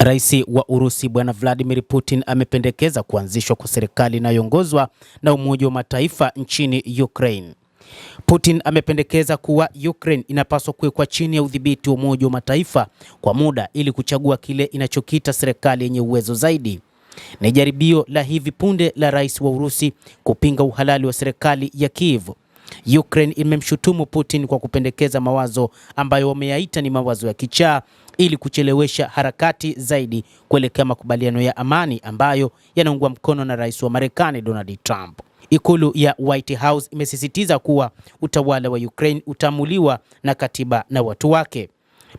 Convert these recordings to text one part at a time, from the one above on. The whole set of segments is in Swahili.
Rais wa Urusi Bwana Vladimir Putin amependekeza kuanzishwa kwa serikali inayoongozwa na Umoja wa Mataifa nchini Ukraine. Putin amependekeza kuwa Ukraine inapaswa kuwekwa chini ya udhibiti wa Umoja wa Mataifa kwa muda ili kuchagua kile inachokiita serikali yenye uwezo zaidi. Ni jaribio la hivi punde la rais wa Urusi kupinga uhalali wa serikali ya Kiev. Ukraine imemshutumu Putin kwa kupendekeza mawazo ambayo wameyaita ni mawazo ya kichaa ili kuchelewesha harakati zaidi kuelekea makubaliano ya amani ambayo yanaungwa mkono na rais wa Marekani Donald Trump. Ikulu ya White House imesisitiza kuwa utawala wa Ukraine utaamuliwa na katiba na watu wake.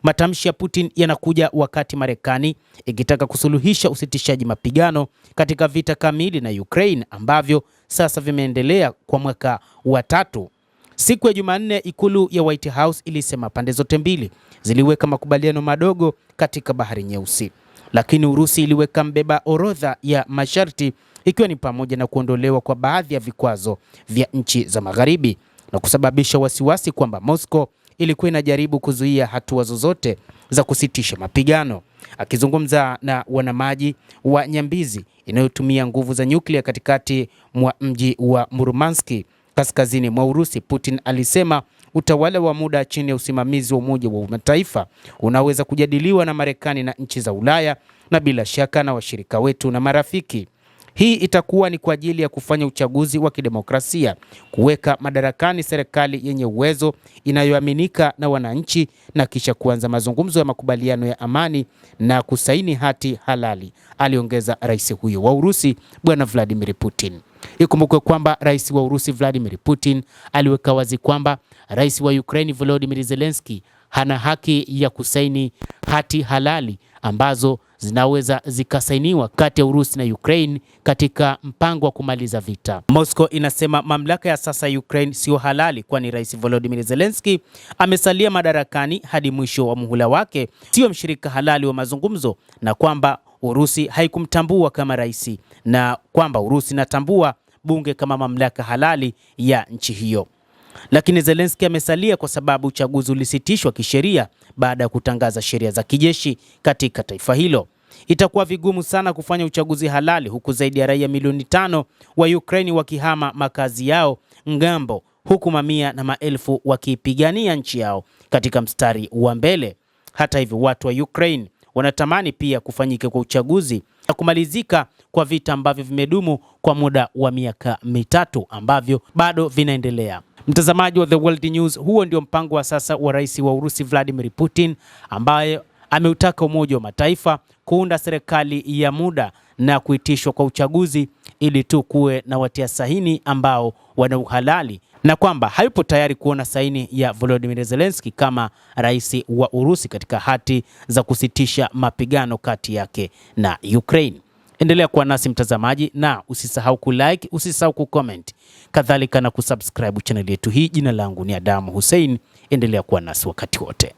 Matamshi ya Putin yanakuja wakati Marekani ikitaka kusuluhisha usitishaji mapigano katika vita kamili na Ukraine ambavyo sasa vimeendelea kwa mwaka wa tatu. Siku ya Jumanne, ikulu ya White House ilisema pande zote mbili ziliweka makubaliano madogo katika Bahari Nyeusi, lakini Urusi iliweka mbeba orodha ya masharti ikiwa ni pamoja na kuondolewa kwa baadhi ya vikwazo vya nchi za Magharibi na kusababisha wasiwasi kwamba Moscow ilikuwa inajaribu kuzuia hatua zozote za kusitisha mapigano. Akizungumza na wanamaji wa nyambizi inayotumia nguvu za nyuklia katikati mwa mji wa Murmansk kaskazini mwa Urusi, Putin alisema utawala wa muda chini ya usimamizi wa Umoja wa Mataifa unaweza kujadiliwa na Marekani na nchi za Ulaya na bila shaka na washirika wetu na marafiki. Hii itakuwa ni kwa ajili ya kufanya uchaguzi wa kidemokrasia, kuweka madarakani serikali yenye uwezo inayoaminika na wananchi, na kisha kuanza mazungumzo ya makubaliano ya amani na kusaini hati halali, aliongeza rais huyo wa Urusi Bwana Vladimir Putin. Ikumbukwe kwamba rais wa Urusi Vladimir Putin aliweka wazi kwamba rais wa Ukraine Volodymyr Zelensky hana haki ya kusaini hati halali ambazo zinaweza zikasainiwa kati ya Urusi na Ukraine katika mpango wa kumaliza vita. Moscow inasema mamlaka ya sasa ya Ukraine sio halali, kwani Rais Volodymyr Zelensky amesalia madarakani hadi mwisho wa muhula wake, sio mshirika halali wa mazungumzo, na kwamba Urusi haikumtambua kama rais na kwamba Urusi inatambua bunge kama mamlaka halali ya nchi hiyo. Lakini Zelensky amesalia kwa sababu uchaguzi ulisitishwa kisheria baada ya kutangaza sheria za kijeshi katika taifa hilo. Itakuwa vigumu sana kufanya uchaguzi halali huku zaidi ya raia milioni 5 wa Ukraine wakihama makazi yao ng'ambo, huku mamia na maelfu wakiipigania nchi yao katika mstari wa mbele. Hata hivyo, watu wa Ukraine wanatamani pia kufanyika kwa uchaguzi na kumalizika kwa vita ambavyo vimedumu kwa muda wa miaka 3 ambavyo bado vinaendelea. Mtazamaji wa The World News, huo ndio mpango wa sasa wa rais wa Urusi Vladimir Putin ambaye ameutaka Umoja wa Mataifa kuunda serikali ya muda na kuitishwa kwa uchaguzi ili tu kuwe na watia saini ambao wana uhalali, na kwamba hayupo tayari kuona saini ya Volodymyr Zelensky kama rais wa Urusi katika hati za kusitisha mapigano kati yake na Ukraine. Endelea kuwa nasi mtazamaji, na usisahau kulike, usisahau kucomment, kadhalika na kusubscribe channel yetu hii. Jina langu ni Adamu Hussein. Endelea kuwa nasi wakati wote.